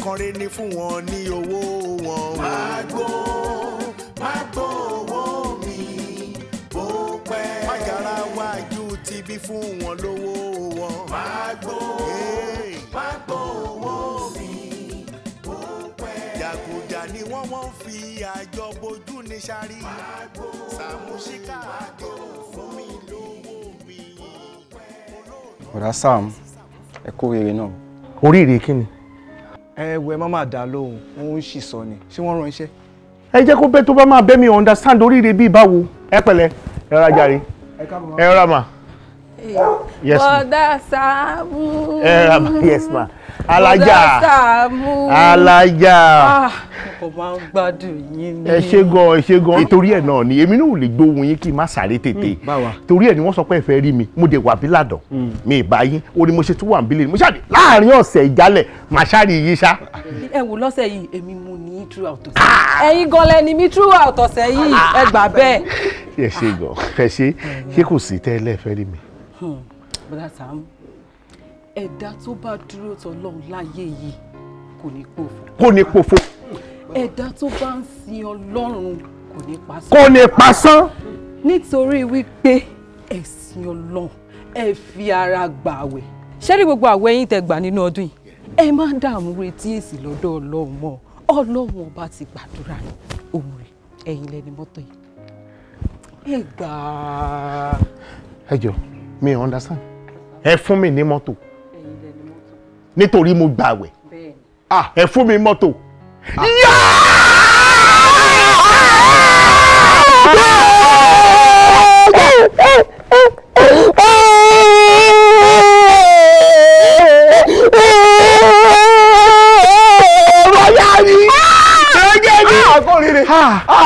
Ẹ̀kan rẹ̀ ní fún wọn ní owó wọn. Má gbó owó mi bó pẹ́. Mágara wájú ti bí fún wọn lówó wọn. Má gbó owó mi bó pẹ́. Jàgùjà ni wọ́n fi àjọ bojú ní sáré. Sàmúsíkà àdó fún mi lówó mi. Bọ̀dá Sam, ẹ kú oríire náà. Oríire kí ni? Ẹ wo ẹ má máa dá lóhùn, òun ń ṣì sọ ni, ṣé wọ́n rán iṣẹ́? Ẹ jẹ́ kó bẹ́ẹ̀ tó bá máa bẹ́ mi understand oríire bíi báwo. Ẹ pẹ̀lẹ́, ẹ ra jàre, ẹ ra mà. Yes ma. Bọ̀dá Sàámú. Ẹ ra mà, yes ma. Alájà. Bọ̀dá Sàámú. Alájà. Mo máa ń gbádùn yín ni. Ẹ ṣé gan, ẹ ṣé gan. Ìtorí ẹ̀ náà ni èmi náà ò lè gbóhùn yín kí n má sáré tètè. Torí ẹ̀ ni wọ́n sọ pé ẹ fẹ́ rí mi, mo dé wà bí ládàn. Mi ì bá yín, ó ní mo ṣe tún wà ń bílẹ̀. Mo ṣáà láàárín ọ̀sẹ̀ ìjálẹ̀, màá ṣáà rí yín ṣá. Ẹ wò lọ́sẹ̀ yìí, èmi mo ní throughout ọ̀sẹ̀. Ẹ̀yin gan lẹni mi throughout ọ̀sẹ̀ yìí, ẹ gbà bẹ́ẹ̀. Ẹ ṣé gan, ẹ ṣé, ṣé kò sí tẹ́lẹ̀ fẹ́ rí mi? Bọ̀dá Sàámú, ẹ̀dá tó bá dúró tọ́lọ́run láyé yìí kò ní pòfo. Kò ní pòfo. Ẹ̀dá tó bá ń sin Ọlọ́run kò ní pasán. Kò ní pasán. Nítorí wípé ẹ̀sìn Ọlọ́run ẹ fi ara gbààwẹ̀. Ṣé rí gbogbo àwẹ̀ yín tẹ́ gbà nínú ọdún yìí? Ẹ má dààmú retí èsì lọ́dọ̀ Ọlọ́run mọ́. Ọlọ́run ọba ti gbàdúrà ní òun rẹ̀ ẹ̀yin lẹni mọ́tò yìí. Ẹ gbà á. Ẹ jọ̀ọ́, mi ò understand. Ẹ fún mi ní mọ́tò. Nítorí mo gbààwẹ̀. Ẹ fún mi mọ́tò.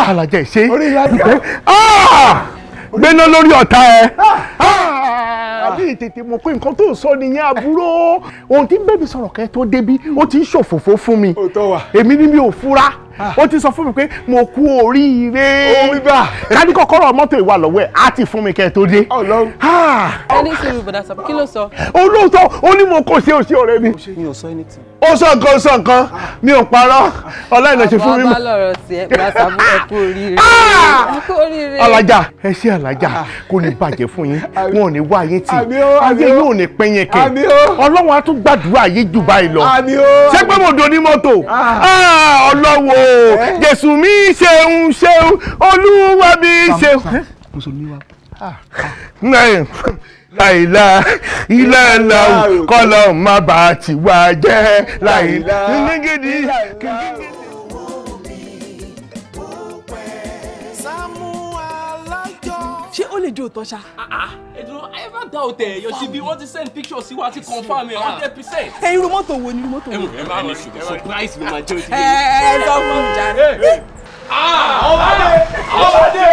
Alájà ìṣe gbéná lórí ọ̀tá ẹ. Àbí tètè mọ̀ pé nǹkan tó ń sọ nìyẹn àbúrò. Ohun tí bẹ́ẹ̀ mi sọ̀rọ̀ kẹ́ tó débí, ó ti ń ṣòfófó fún mi. Èmi ni mi ò fura. Ó ti sọ fún mi pé mo kú oríire. Ká ní kọ́kọ́rọ́ mọ́tò ìwà lọ́wọ́ ẹ̀ á ti fún mi kẹ́ tó dé. Ẹ ní sùúrù Bọ̀dá Sàámú, kí ló sọ? Olóòótọ́, ó ní mo kò ṣe òṣì ọ̀rẹ́ mi. Mi ò sọ anything. Ó sọ nǹkan, ó sọ nǹkan, mi ò parọ́. Ọlá ìnà ṣe fún mi. Àbọ̀ lọ̀rọ̀ tiẹ̀, Bọ̀dá Sàámú, ẹ kú oríire. Ẹ kú oríire. Alájà, ẹ ṣé alájà, kò ní bàjẹ́ fún yín, wọn ò ní wá yín tì, ayé yóò ní pín yín kẹ. Ọlọ́run á tún gbàdúrà yín jù báyìí lọ. Ṣé pé mo dòní mọ́tò? Ọlọ́wọ́ Jésù mi ṣeun ṣeun, Olúwa mi ṣeun. Láìlá ilẹ̀ kọ́lọ̀ má bàa ti wá jẹ́ láìlá. Ṣé ó lè di òótọ́ ṣá? I ever doubt ẹ, your CV wọ́n ti send picture sí wa ti confirm ẹ 100%. Ẹ irú mọ́tò wo ni irú mọ́tò wo? Ẹ má rọ surprise ló máa jẹ́ òtí. Ẹ ẹ sọ fún mi jàre. Ọba dé! Ọba dé!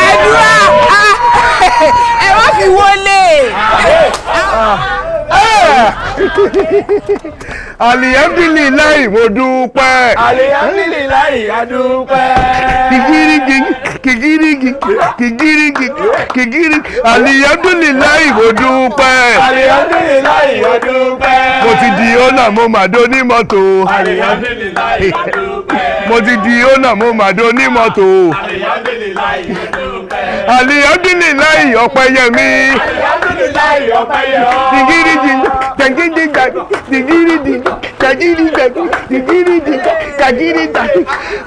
Ẹ̀dúrà ẹ má fi wọlé. Alihamdulilayi mo dúpẹ́. Alihamdulilayi a dúpẹ́. Kìgìrìgì kìgìrìgì kìgìrìgì kìgìrì. Alihamdulilayi mo dúpẹ́. Alihamdulilayi a dúpẹ́. Mo ti di ọ́nà mo mà dó ní mọ́tò. Alihamdulilayi a dúpẹ́. Mo ti di ọ́nà mo mà dó ní mọ́tò. Alihamdulilayi a dúpẹ́. Alihamdulilayi ọpẹ́ yẹ mí. Alihamdulilayi ọpẹ́ yẹ ọ́. Kìgìrìgì kìgìrìgì kìgìrìgì kìgìrìgì kìgìrìgì kìgìrìgì.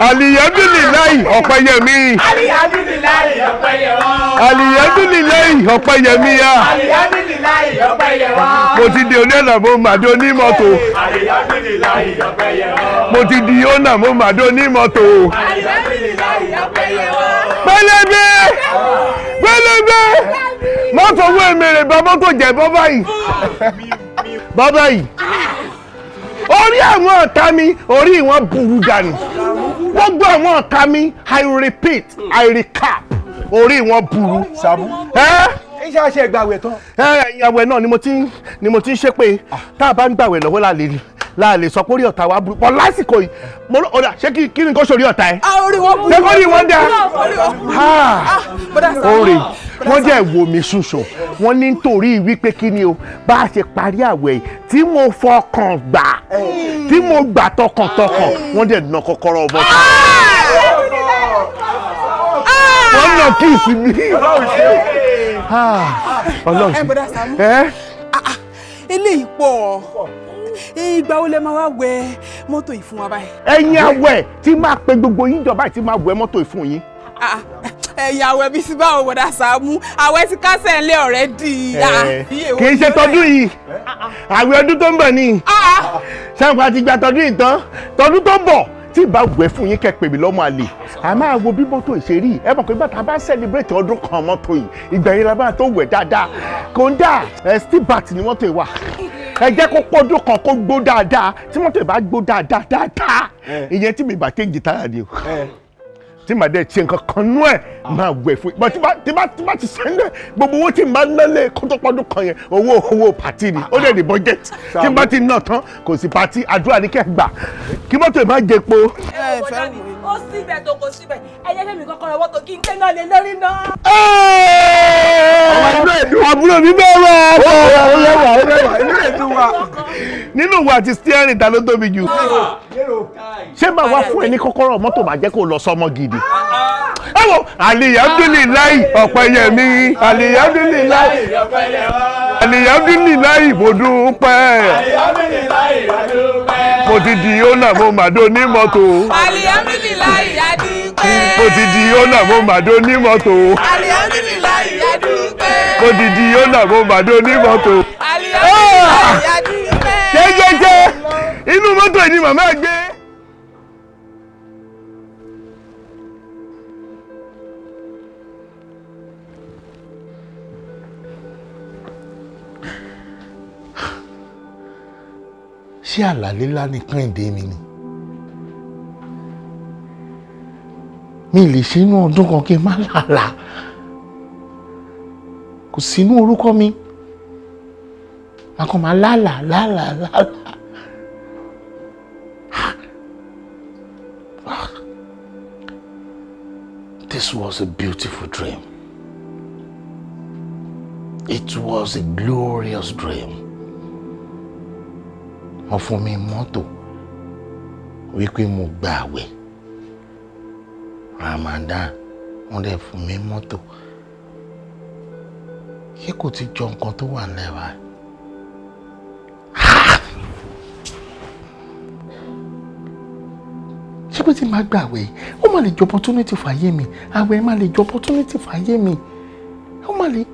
Alihamdulilayi ọpẹ́ yẹ mí. Alihamdulilayi ọpẹ́ yẹ ọ́. Alihamdulilayi ọpẹ́ yẹ mí ya. Alihamdulilayi ọpẹ́ yẹ ọ́. Mo ti di oníọ̀nà mo mà dó ní mọ́tò. Alihamdulilayi ọpẹ́ yẹ ọ́. Mo ti di ọ̀nà mo mà dó ní mọ́tò. Alihamdulilayi ọpẹ́ yẹ ọ́. Pẹlẹbẹ pẹlẹbẹ mọ́tò owó èmèrè bá mọ́tò jẹ́ bọ́ báyìí bọ́ báyìí orí àwọn ọ̀tá mi orí wọn burú dànù gbogbo àwọn ọ̀tá mi I repeat I recap orí wọn burú. Sàmú ẹ iṣẹ́ àṣẹ ìgbàwẹ̀ tán. Ẹ ìyàwó náà ni mo ti ń ṣépè tá a bá ń gbàwẹ̀ lọ́wọ́ Láà lè sọ pé orí ọ̀tá wa burú pọ̀ lásìkò yìí. Mo lọ ọ̀dà ṣé kí ni kò sórí ọ̀tá ẹ? Orí wọn burú. Ṣé kò ní wọ́n dá? Orí wọ́n jẹ́ wò mí ṣùṣù. Wọ́n ní nítorí wípé kí ni o bá a ṣe parí àwẹ̀ yìí tí mo fọkàn gbà tí mo gbà tọkàntọkàn wọ́n dẹ̀ nà kọ́kọ́rọ́ ọmọ tó. Wọ́n nà kíìsì mi. Ọlọ́run ṣe. Eléyìí pọ̀. Ìgbà wo lẹ máa wá wẹ mọ́tò yìí fún wa báyìí? Ẹ̀yin àwẹ̀ tí máa pe gbogbo yín jọba tí máa wẹ mọ́tò yìí fún yín. Ẹ̀yin àwẹ̀ bíi sí báwo bọ̀dá Sàámú, àwẹ̀ ti kásẹ̀ ńlẹ̀ already. Kì í ṣe tọdún yìí, àwẹ̀ ọdún tó ń bọ̀ ni. Ṣáàpù àti gba tọdún yìí tán, tọdún tó ń bọ̀ tí ìbá wẹ̀ fún yín kẹ́ pè mí lọ́mọ àlè. A máa wo bí mọ́tò ìṣe rí. Ẹ mọ̀ pé bàtà bá celebrate ọdún kan mọ́tò yìí, ìgbà yẹn la máa tó wẹ̀ dáadáa. Kò ń dà, steel bat ni mọ́tò yìí wà. Ẹ jẹ́ kó pọ́dún kan kó gbó dáadáa. Tí mọ́tò yìí bá gbó dáadáa dáadáa, ìyẹn tí mi bá change táyà ni o. Tí màá dẹ̀ ṣe nǹkan kan nú ẹ̀ máa wẹ̀ fún yín. Tí bá ti sẹ́ńdẹ̀ gbogbo owó tí màá ná lé kó tó pọ́dún kan yẹn, owó pàtí ni, ó dẹ̀ ní budget. Tí bá ti ná tán, kò sí pàtí, àdúrà ní kẹ́ gbà. Kí mọ́tò yìí má jẹ epo. Ẹ wò dání, ó síbẹ̀ tó kò síbẹ̀, ẹ jẹ́ fẹ́mi kọ́kọ́rọ́ mọ́tò kí n tẹ́ náà lé lórí náà. Àbúrò mi bẹ́ẹ̀ wá. Nínú ìwà àti steering ta ló tóbi jù. Ṣé máa wá fún ẹ ní kọ́kọ́rọ́ mọ́tò máa jẹ́ kó lọ sọmọ gidi? Ẹ wo alihamdulilayi ọ̀pẹ̀yẹmí, alihamdulilayi, alihamdulilayi mo dúpẹ́. Mo ti di owner mo mà dó ní mọ́tò. Alihamdulilayi adúpẹ́. Mo ti di owner mo mà dó ní mọ́tò. Alihamdulilayi adúpẹ́. Mo ti di owner mo mà dó ní mọ́tò. Alihamdulilayi adúpẹ́. Jẹ́jẹ́jẹ́ inú mọ́tò yìí ni màmá gbé. Ṣé àlàlé ńlá ni Kẹ́hìndé mi ni? Mi lè ṣe inú ọdún kan kí n má làlà. Kò sínú orúkọ mi. Màá kàn máa lálà lálà lálà. This was a beautiful dream. It was a glorious dream. Wọ́n fún mi mọ́tò wípé mo gba àwẹ̀ Ramadan, wọ́n dẹ̀ fún mi mọ́tò. Ṣé kò ti jọ nǹkan tó wà lẹ́wà? Ṣé pé tí màá gba àwẹ̀ yìí, ó má lè jọ opportunity fàyè mi, àwẹ̀ má lè jọ opportunity fàyè mi, ó má lè.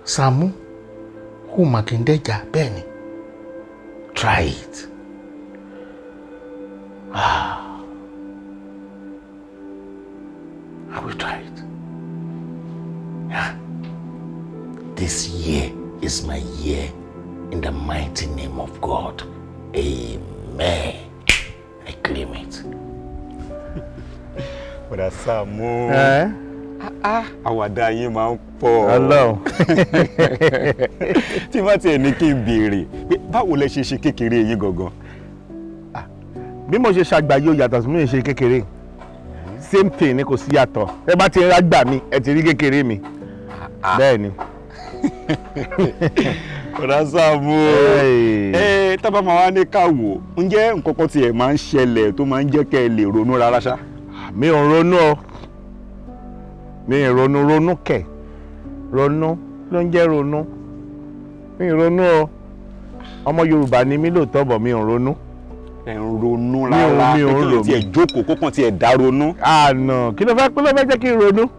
Sàámú, ó mà kí n dẹ́jà bẹ́ẹ̀ ni. Try it. I will try it. Yeah. This year is my year in the mighty name of God. Amen. I claim it. Bọ̀dá Sàámú. Àwàdà yín máa ń pọ̀. Ọlọ́run. Tí bá tiẹ̀ ní kí n béèrè pé báwo lẹ ṣe ṣe kékeré yín gangan? Bí mo ṣe ṣàgbà yóò yàtọ̀ sí mi ṣe kékeré. Same thing ni, kò sí yàtọ̀. Ẹ bá ti rágbà mi, ẹ ti rí kékeré mi. Bẹ́ẹ̀ ni. Bọ̀dá Sàámú. Ẹ tábà máa wá ní ká wò, ǹjẹ́ nǹkan kan tiẹ̀ máa ń ṣẹlẹ̀ tó máa ń jẹ́ kẹ́ ẹ lè ronú rárá ṣá? Mi ò ronú o. Mi ì ronú ronú kẹ̀. Ronú ló ń jẹ́ ronú. Mi ì ronú o. Ọmọ Yorùbá ni mí lóòótọ́ bọ̀ mi ò ronú. Ẹ ń ronú rárá, mi ò pé kí lè tiẹ̀ jókòó kó kàn tiẹ̀ dá ronú. Àná kí ló fẹ́ jẹ́ kí n ronú?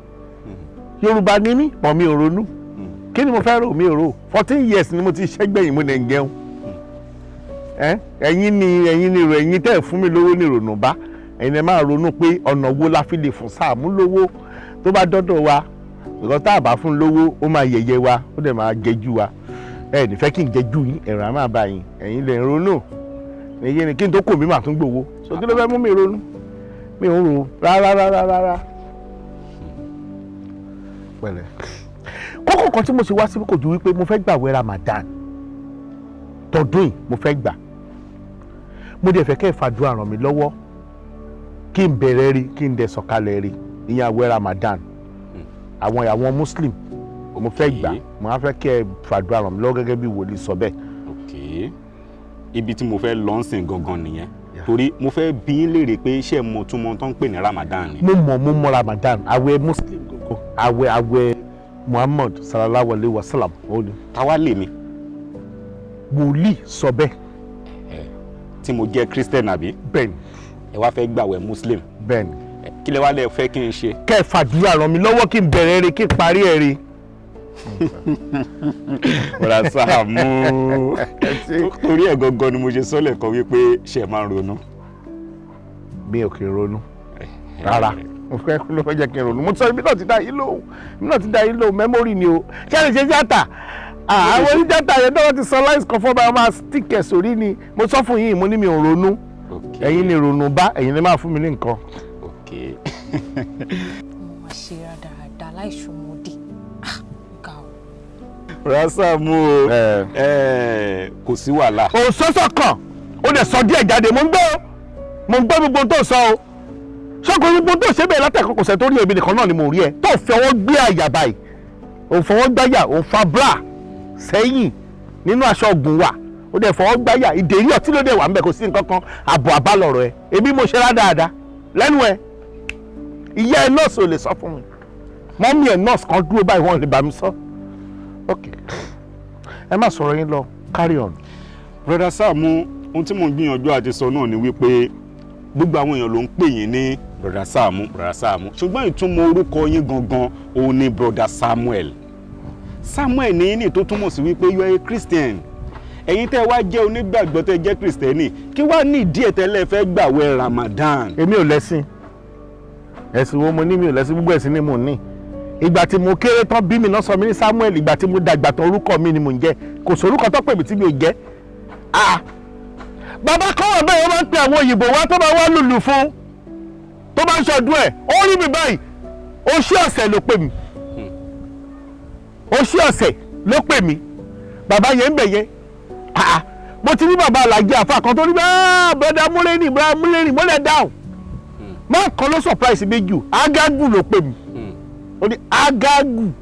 Yorùbá ni mí bọ̀ mi ò ronú. Kí ni mo fẹ́ rò? Mi ò rò. 14 years ni mo ti ṣẹ́gbẹ̀yìn mo lè ń gẹun. Ẹ̀yin ni ẹ̀yin tẹ́ ẹ̀ fún mi lówó ní ìrònú bá. Ẹ̀yin ẹ máa ronú pé ọ̀nà wo la fi lè fún Sàámú lówó tó bá dọ́dọ̀ wa. Nǹkan tá a bá fún lówó ó máa yẹ̀yẹ́ wa, ó dẹ̀ máa jẹjú wa. Ẹ ní fẹ́ kí n jẹjú yín, ẹ̀rọ á máa bá yín. Ẹ̀yin lè ronú. Èyí ni kí n tó kò mí màá tún gbowó. So kí ló fẹ́ mú mi ronú? Mi ò rò rárá rárá rárá. Pẹ̀lẹ́. Kókó kan tí mo ṣe wá síbí kò ju wípé mo fẹ́ gbàwẹ̀ Ramadan. Tọdún yìí mo fẹ́ gbà. Mo dẹ̀ fẹ́ kẹ́ ẹ fàdúrà ràn mí lọ́wọ́ kí n bẹ̀rẹ̀ rí, kí n dẹ̀ sọ̀kalẹ̀ rí. Ìyẹn àwẹ̀ Ramadan, àwọn Muslim, mo fẹ́ gbà. Mo á fẹ́ kẹ́ ẹ fàdúrà ràn mí lọ́wọ́ gẹ́gẹ́ bí wòlíì sọ bẹ́ẹ̀. Ok, ibi tí mo fẹ́ lọ ń sìn gangan nìyẹn, torí mo fẹ́ bi yín léèrè pé ṣé mo tún mọ tó ń pè ní Ramadan ni. Mo mọ Ramadan, àwẹ̀ Muslim gangan, àwẹ̀ Muhammad sallallahu alayhi wa sallam. Táwa lè mi. Wòlíì sọ bẹ́ẹ̀. Tí mo jẹ́ Christian àbí. Bẹ́ẹ̀ni. Ẹ wá fẹ́ gbàwẹ̀ Muslim. Bẹ́ẹ̀ni. Kí lẹ wá lẹ fẹ́ kí n ṣe. Kẹ́ ẹ fàdúrà ràn mí lọ́wọ́ kí n bẹ̀rẹ̀ rere, kí n parí ẹ̀ re. Bọ̀dá Sàámú, torí ẹ̀ gangan ni mo ṣe sọ́lẹ̀ kan wípé ṣe máa ń ronú. Mi ò kì í ronú rárá. Mo fẹ́ ló fẹ́ jẹ́ kí n ronú. Mo sọ ibi náà ti dá yín lóhùn, ibi náà ti dá yín lóhùn, mẹ́mórì ni o. Kí ẹ lè ṣe tíátà? Àwọn onítíátà yẹn náà ti sọ lines kan fún ọba, máa stick ẹ̀ sórí ni. Mo sọ fún yín, mo ní mi ò ronú. Ẹ̀yin ni ronú bá, ẹ̀yin ni máa fún mi ní nǹkan. Mo máa ṣe rádaràda láìṣọmọdé. Bọ̀dá Sàámú o, kò sí wàhálà. Òṣòṣò kan ó lè sọ díẹ̀ jáde. Mo ń gbọ́ gbogbo tó sọ o. Ṣọ́kùnrin gbogbo tó ṣe bẹ́ẹ̀ látẹ̀kọ́ kò sẹ́ tó rí èmi nìkan náà ni mo rí ẹ tó fi ọwọ́ gbé àyà báyìí, òun fọwọ́ gbáyà, òun fa bra sẹ́yìn nínú aṣọ ọ̀gùn wà, ó dẹ̀ fọwọ́ gbáyà, ìdérí ọtí ló dẹ̀ wà ńbẹ̀, kò sí nǹkan kan, àbọ̀ àbálọ̀rọ̀ ẹ. Èmi mo ṣe rádáadáa lẹ́nu ẹ. Ìyá ẹ nọ́ọ̀sì ò lè sọ fún mi, mọ́mí ẹ nọ́ọ̀sì kan dúró báyìí, wọ́n lè bá mi sọ. Ok, ẹ má sọ̀rọ̀ yín lọ, carry on. Brother Sàámú, ohun tí mò ń gbìyànjú àti sọ náà ni wípé gbogbo àwọn èèyàn ló ń pè yín ní Brother Sàámú, Brother Sàámú, ṣùgbọ́n ìtumọ̀ orúkọ yín gangan òun ni Brother Samuel. Samuel ní tó túmọ̀ sí wípé you are a Christian. Ẹ̀yin tẹ́ wá jẹ́ onígbàgbọ́, tẹ́ jẹ́ Kristẹni, kí wá ní ìdí ẹ̀ tẹ́lẹ̀ fẹ́ gbàwẹ̀ Ramadan. Èmi ò lẹ́sìn. Ẹ̀sìn wo mo ní? Mi ò lẹ́sìn, gbogbo ẹ̀sìn ni mo ní. Ìgbà tí mo kéré tán bí mi náà sọ mí ní Samuel, ìgbà tí mo dàgbà tán orúkọ mi ni mò ń jẹ́. Kò sórúkọ tó pè mí tí mi ò jẹ́. Bàbá kan wà bẹ́ẹ̀, wọ́n máa ń pe àwọn òyìnbó wá tó máa wá lùlù fún, tó bá ń ṣọdún ẹ̀, ó rí mi báyìí, oṣù ọ̀sẹ̀ ló pè mí, oṣù ọ̀sẹ̀ ló pè mí. Bàbá yẹn ń bẹ̀ yẹn. Mo ti ní bàbá alájẹ àfa kan tó ní bẹ́ẹ̀, brother múlẹ́rì, brother múlẹ́rì, mọ́lẹ̀ dáhùn. Máa kan ló surprise mi jù, Agagu ló pè mí. Ó ní Agagu.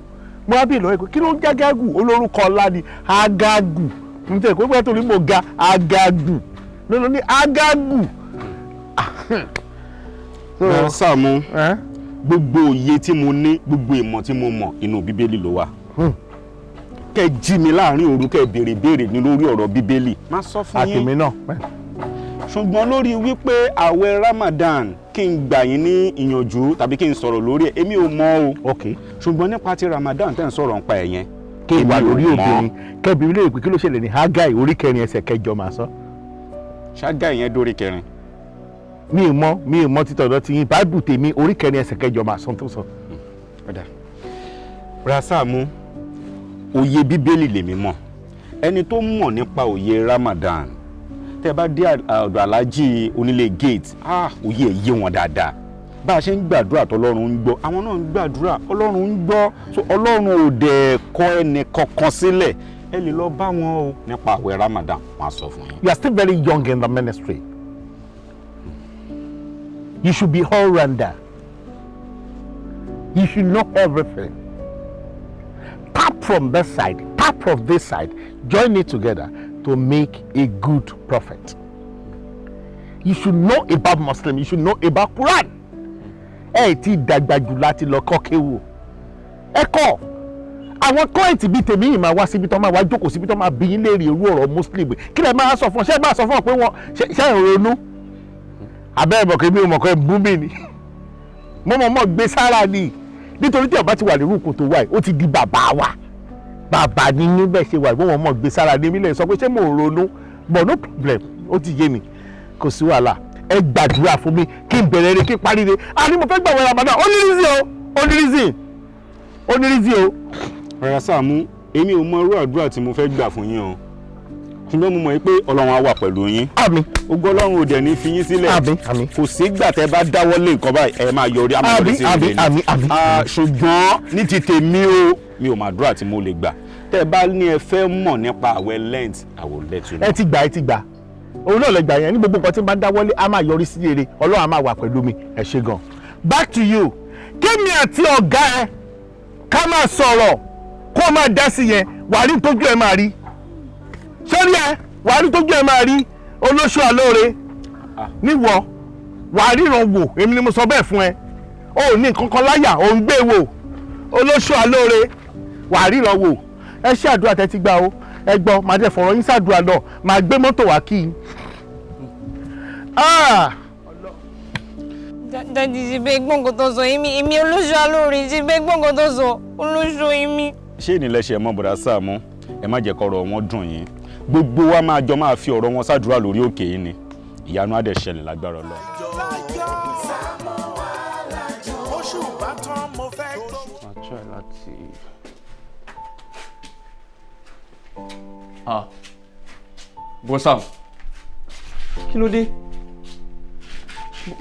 Mo wá bí ìlọrin pé kí ló ń jẹ́ Agagu? Olórúkọ ọlá ni Agagu. Nítorí pé pé torí mo ga Agagu lónìí ní Agagu. Brother Sàámú, gbogbo òye tí mo ní, gbogbo ìmọ̀ tí mo mọ̀, inú Bíbélì ló wà. Kẹ́ jí mi láàrin òru, kẹ́ béèrè béèrè ní lórí ọ̀rọ̀ Bíbélì. Má sọ fún yín. Àtèmi náà. Ṣùgbọ́n lórí wípé àwẹ̀ Ramadan, kí n gbà yín ní ìyànjú tàbí kí n sọ̀rọ̀ lórí ẹ̀, èmi ò mọ̀ o. Ok. Ṣùgbọ́n nípa ti Ramadan tẹ́ ń sọ̀rọ̀ nípa ẹ̀ yẹn, Kí n wà lórí obìnrin, kẹ́bi ilé ìpín kí ló ṣẹlẹ̀ ní Hágáì orí kẹrin ẹsẹ̀ kẹjọ máa sọ. Ṣágáì yẹn dórí kẹrin. Mi ì mọ títọ̀ ọ̀dọ̀ ti yín, Báíbù tèmi orí kẹrin ẹsẹ̀ kẹjọ máa sọ tó sọ. Brother Sàámú, òye Bíbélì lèmi mọ̀. Ẹni tó mọ̀ nípa òye Ramadan, tẹ́ bá dé ọ̀dọ̀ Aláàjì onílé gate, òye ẹ̀ yé wọn dáadáa. Bá a ṣe ń gbàdúrà tọ́lọ́run ń gbọ́, àwọn náà ń gbàdúrà, Ọlọ́run ń gbọ́. So Ọlọ́run ò dẹ̀ kọ ẹnì kankan sílẹ̀. Ẹ lè lọ bá wọn o nípa àwẹ̀ Ramadan, wọ́n á sọ fún yín. You are still very young in the ministry. You should be all-rounder. You should know everything. Tap from this side, tap from this side, join it together to make a good prophet. You should know about Muslim, you should know about Quran. Ẹ ti dàgbà jù láti lọ kọ́ kéwú. Ẹ kọ́ àwọn kọ́ìtì bíi tèmi yìí máa wá síbi tó máa wá jókòó síbi tó máa bí yín léèrè irú ọ̀rọ̀ Muslim. Kí lẹ máa sọ fún ọ? Ṣé ẹ máa sọ fún ọ pé wọ́n ṣe ń ronú? Abẹ́ ẹ̀ mọ̀ pé mi ò mọ̀ pé bú mi ni. Mo mọ̀ gbé sára ni. Nítorí tí ọba ti wà lórí òkú tó wà yìí, ó ti di bàbá wa. Bàbá ni níbẹ̀ ṣe wà, wọ́n mọ̀ gbé sára ní mílẹ̀ sọ pé ṣé mò ń ronú? But no problem, ó ti yé mi, kò sí wàhálà. Ẹ gbàdúrà fún mi kí n bẹ̀rẹ̀ rẹ, kí n parí rẹ. A ní mo fẹ́ gbàwẹ̀ Ramadan, ó ní rízì o, ó ní rízì, ó ní rízì o. Brother Sàámú, èmi ò mọ irú àdúrà tí mo fẹ́ gbà fún yín o. Ṣùgbọ́n mo mọ̀ pé Ọlọ́run á wà pẹ̀lú yín. Àmín. Ògo Ọlọ́run ò dẹ̀ ní fi yín sílẹ̀. Àmín, àmín. Kò sígbà tẹ́ bá dáwọ́ lé nǹkan báyìí, ẹ máa yọrí, á máa yọrí sí Àmín, rere ni. àmín, àmín. Ṣùgbọ́n ní ti tèmi o, Mi ò mọ àdúrà tí mo lè gbà. Tẹ́ ẹ bá ní ẹ fẹ́ mọ̀ nípa àwẹ̀ Lent, I will let you know. Ẹ ti gbà, ẹ ti gbà. Òun náà lè gbà yẹn ní gbogbo nǹkan tí n bá dáwọ́lé á máa yọrí sí rere. Ọlọ́run á máa wà pẹ̀lú mi. Ẹ ṣé gan. Back to you. Kémi àti ọ̀gá ẹ ká máa sọ̀rọ̀ kó o máa dá sí yẹn, wàá rí tójú ẹ máa rí. Sórí ẹ, wàá rí tójú ẹ máa rí. Olóṣù alóore níwọ, wàá ríran wò, èmi ni mo sọ bẹ́ẹ̀ fún ẹ. O ò ní nǹkan kan láyà, ò ń gbé wò. Olóṣù alóore, wàá ríran wò. Ẹ ṣe àdúrà tẹ́ ti gbà o. Ẹ gbọ́, màá dẹ̀ fọ̀rọ̀ yín ṣàdúrà náà, màá gbé mọ́tò wá kí i. Daddy ṣe bẹ́ẹ̀ gbọ́n nǹkan tó sọ, èmi olóṣù alóore ṣe bẹ́ẹ̀ gbọ́n nǹkan tó sọ, olóṣù èmi. Ṣé ìnílẹ̀ ṣe mọ́ bọ̀dá Sàámú? Ẹ má jẹ́ kọ́rọ̀ wọn dùn yín. Gbogbo wa máa jọ máa fi ọ̀rọ̀ wọn ṣàdúrà lórí òkè yìí ni. Ìyanu á dẹ̀ ṣẹlẹ̀ lágbára Ọlọ́run. Màá try láti. Ah, Bro Sam, kí ló dé? Kí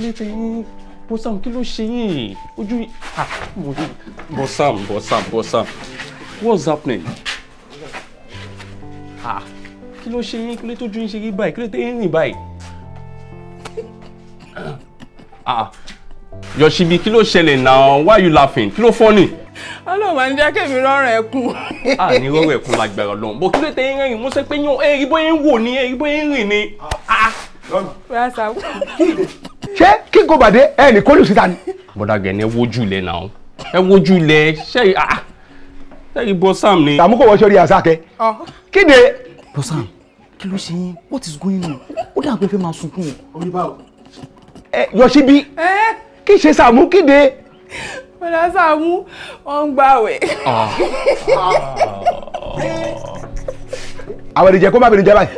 ló dé yín? Bro Sam, kí ló ṣe yín? Ojú yín. Bro Sam, Bro Sam, Bro Sam, what's happening? Kí ló ṣe yín? Kí ló tójú yín ṣe rí báyìí? Kí ló dé yín rìn báyìí? Yoshibi, kí ló ṣẹlẹ̀ now? Why you laughing? Kí ló funny? Ọlọ́run máa ń jẹ́ kémi rọrùn ẹkún. A ní rọrùn ẹkún lágbára Ọlọ́run. Bó kí ló tẹ ń rìn? Mo sọ pé yán ẹ̀rí bóyá ń wò ni, ẹ̀rí bóyá ń rìn ni. Ṣé kí n kò bàdé ẹ ní kólù síta ni? Bọ́dà Gani, ẹ wojú ilẹ̀ náà. Ẹ wojú ilẹ̀ ṣé ṣé Bro Sam ni. Sàmú kò wọ́n sórí àṣàkẹ́. Kíde. Bro Sam, kí ló ṣe yín? What is going on? Ó dà pé fẹ́ máa sunkún. Orí báwo? Ẹ Yoshibi, kí ṣe Sàmú kíde? Bọ́dà Sàámú, wọ́n ń gbàwẹ̀. Àwọn ènìyàn kó má bèrè jẹ báyìí.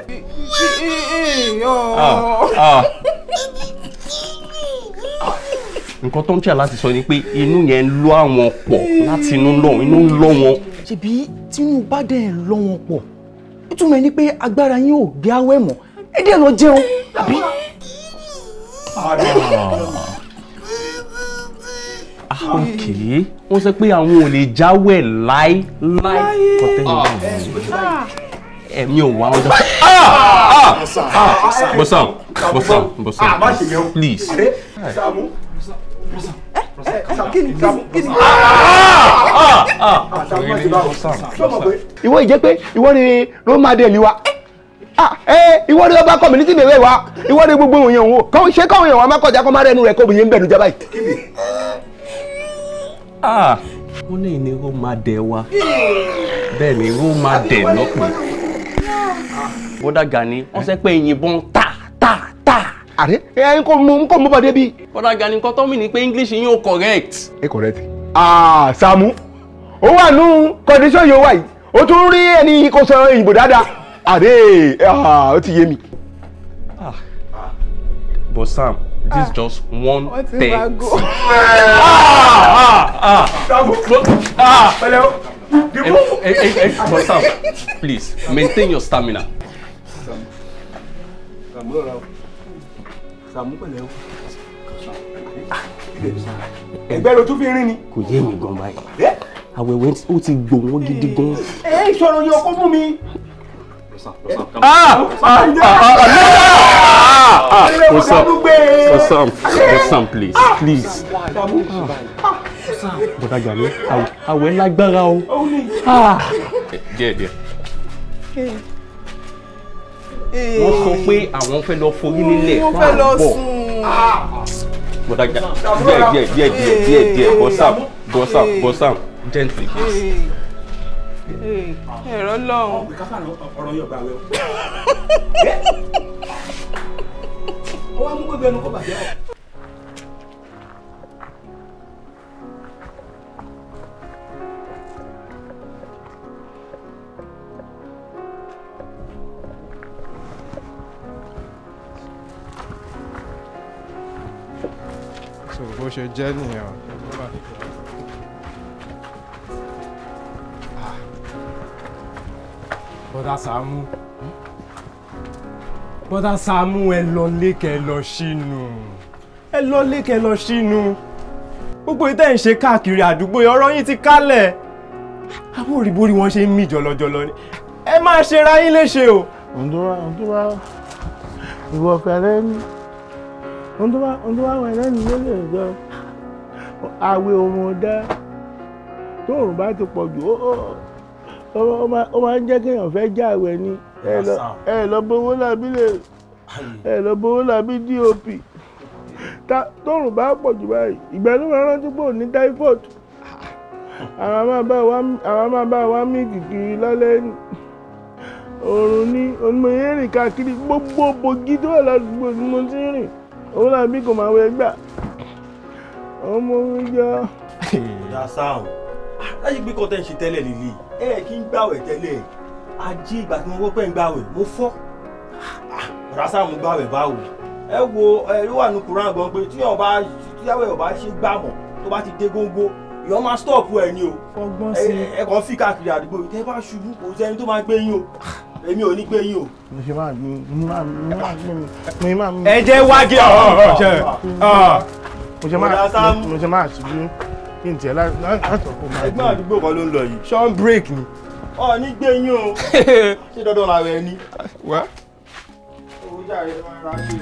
Nǹkan tó ń tẹ̀ láti sọ ni pé inú yẹn ń lọ àwọn pọ̀ láti inú lọ, inú ń lọ wọn. Ṣebí tínú bá dẹ̀ ń lọ wọn pọ̀, ìtumọ̀ ẹ ni pé agbára yín ò gbé awẹ́ mọ́, ẹ dẹ̀ lọ jẹun, àbí? Okay, wọ́n sọ pé àwọn ò lè jáwẹ̀ láí láí. Ẹ̀mí ò wá ọjọ́. Bro Sam, Bro Sam, Bro Sam, please. Ìwọ ìjẹ́ pé ìwọ ni role model wa. Ìwọ ni ọba community bèbè wa. Ìwọ ni gbogbo òyìn òun. Ṣé káwọn èèyàn wa má kọjá kó má rẹnu rẹ̀ kó bìyẹn ń bẹ̀rù jẹ báyìí? Wọ́n ní ní role model wa. Bẹ́ẹ̀ ni role model lọ́pẹ́. Bọ́dà Gani, wọ́n sọ pé ìyìnbọn ta ta ta. Àrẹ ẹ ń kò mú bọ́dé bí. Bọ́dà Gani, nǹkan tó mì ní pé English yín ò correct. Ẹ correct. Sàámú, ó wà nù condition yóò wà yìí, ó tún rí ẹni kò sọ òyìnbó dáadáa. Àrẹ ó ti yé mi. But Sam, this is just 1:30. But Sam, please maintain your stamina. Ẹgbẹ́ ló tún fi rin ni. Kò yé mi gan báyìí. Àwẹ̀wẹ̀ ó ti gbò wọ́n gidi gan. Ẹ ìṣòro yóò kó mú mi. Bro Sam, please, please. Bọ́dà Gani, àwẹ̀ lágbára o. Díẹ̀ díẹ̀. Wọ́n sọ pé àwọn fẹ́ lọ forí nílẹ̀ Wọ́n fẹ́ lọ sùn. Bọ́dà Gani, díẹ̀ díẹ̀ díẹ̀ díẹ̀ díẹ̀, Bro Sam, Bro Sam, Bro Sam, gently please. Ẹ̀rọ lọ́hùn. Ọ̀rọ̀ yóò gbà wẹ̀ o. Ọwọ́ amúgbó ẹnu kó bàjẹ́ o. So bó ṣe jẹ́ nìyẹn. Bọ́dà Sàámú, Bọ́dà Sàámú, ẹ lọ lékè lọ sínú, ẹ lọ lékè lọ sínú. Gbogbo ìtẹ́ ń ṣe káàkiri àdúgbò ọ̀rọ̀ yín ti kálẹ̀. Àwọn òrìbórí wọn ṣe ń mì jọlọjọlọ ni. Ẹ máa ṣe ra yín léṣe o. Ǹdọ́wà ìwọ fẹ́rẹ́ ní ǹdọ́wà wẹ̀ lẹ́nu ló lè jọ àwẹ̀ òun ọ̀dá tóòrùn bá ti pọ̀ jù ó máa ń jẹ́ kéèyàn fẹ́ já àwẹ̀ ni. Ẹ lọ bowó làbí lè ẹ lọ bowó làbí DOP tóòrùn bá pọ̀ jù báyìí ìgbà ló máa rántí pé ò ní typhoid. Àwọn máa bá wa mí kìkiri lálẹ́ ní oòrùn ní onímọ̀ yẹn rìn káàkiri gbogbo bògì tó wà ládùúgbò ni mo ti ń rìn òun làbí kò máa wẹ gbà ọmọ mi jọ. Ọ̀dà Sáàmù láyé gbé kọ́tẹ́ ń ṣe tẹ́lẹ̀ líle ẹ kí ń gbàwẹ̀ tẹ́lẹ̀ ajé ìgbà tí mo wọ́pẹ́ ń gbàwẹ̀ mo fọ́. Ọ̀dà Sáàmù gbàwẹ̀ báwo ẹ wo ẹ ló wà ní Kùránì gan pé tí tíyàwó ẹ̀ bá ṣe gbàmọ̀ tó bá ti dé góńgó ìyọ́ máa stop ẹ ní o. Fọgbọ́n sí i. Ẹ kàn fi káàkiri àdúgbò tẹ́ bá ṣubú kò sẹ́ni tó máa gbé yín o èmi ò ní gbé yín o. Mo ṣe máa gbé mi máa. Ẹ jẹ́ wájú ọ̀ọ́ ṣe. Mo ṣe máa ṣubú kí n tiẹ̀ láti ọ̀pọ̀ máa. Ẹgbẹ́ àdúgbò kan ló ń lọ yìí. Sean break ni. Ọ̀ ní gbé yín o ṣé dandan làwọn ẹni. Wá. Owó jàre máa ra ṣe.